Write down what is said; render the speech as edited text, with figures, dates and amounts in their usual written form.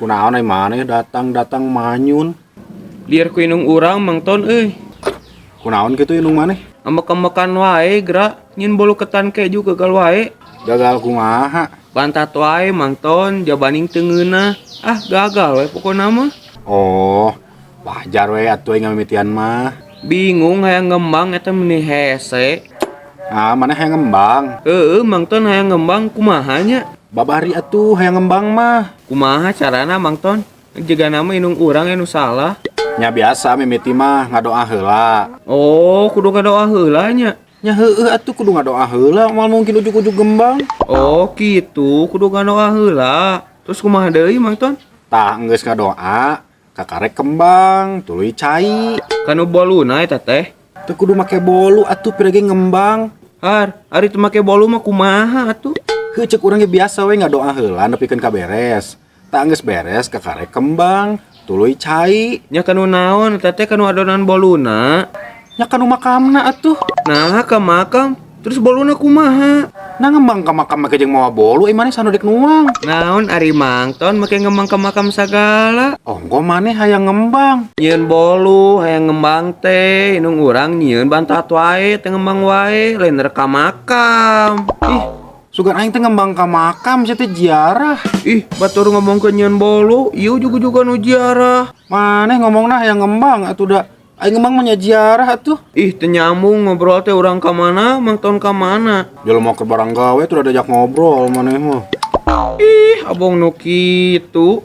Kunaon ai maneh datang-datang manyun? Lieur ku indung urang, Mang Ton euy. Kunaon kitu indung maneh? Ambek-ambekan wae geura nyieun bolu ketan keju gagal wae. Gagal kumaha? Bantat wae, Mang Ton, jabaning teu ngeunah. Ah, gagal we pokona mah. Oh, wajar we atuh aing ngamimitian mah. Bingung hayang ngembang eta meni hese. Ah, maneh hayang ngembang? Heeh, Mang Ton, hayang ngembang kumaha nya? Babari atuh hayang ngembang mah. Kumaha carana, Mang Ton? Jigana mah indung urang anu salah. Nya biasa mimiti mah ngadoa heula. Oh, kudu ngadoa heula nya. Nya heueuh atuh, kudu ngadoa heula, moal mungkin ujug-ujug gembang. Oh, gitu, kudu ngadoa heula. Terus kumaha deui, Mang Ton? Tah, enggeus ngadoa, kakarek kembang, tuluy cai. Kanu boluna eta teh? Teu kudu make bolu atuh pira ge ngembang. Har, ari teu make bolu mah kumaha atuh? Heuh, cek urang ge biasa we ngadoa heula nepikeun ka beres. Tah, enggeus beres kakarek kembang, tuluy cai. Nya kanu naon eta teh, kanu adonan boluna? Nya kanu makamna atuh. Nah, ka makam. Terus boluna kumaha? Nah, ngembang ka makam make jeung mawa bolu, eh maneh sanu dek nuang? Naon ari Mang Ton make ngembang ka makam sagala? Ongkoh maneh hayang ngembang. Nyieun bolu hayang ngembang teh, indung urang nyieun bantat wae, teu ngembang wae, lain rek ka makam. Ih, sugan aing teh ngembang ka makam, sia teh ziarah. Ih, batur ngomongkeun nyieun bolu, ieu juga-juga nu ziarah. Maneh ngomongna hayang ngembang atuh da. Aing ngembang mah nya ziarah atuh. Ih, teu nyambung ngobrol teh, urang ka mana, Mang Ton ka mana? Jelema keur barang gawe tuh diajak ngobrol maneh mah. Ih, abong nu kitu.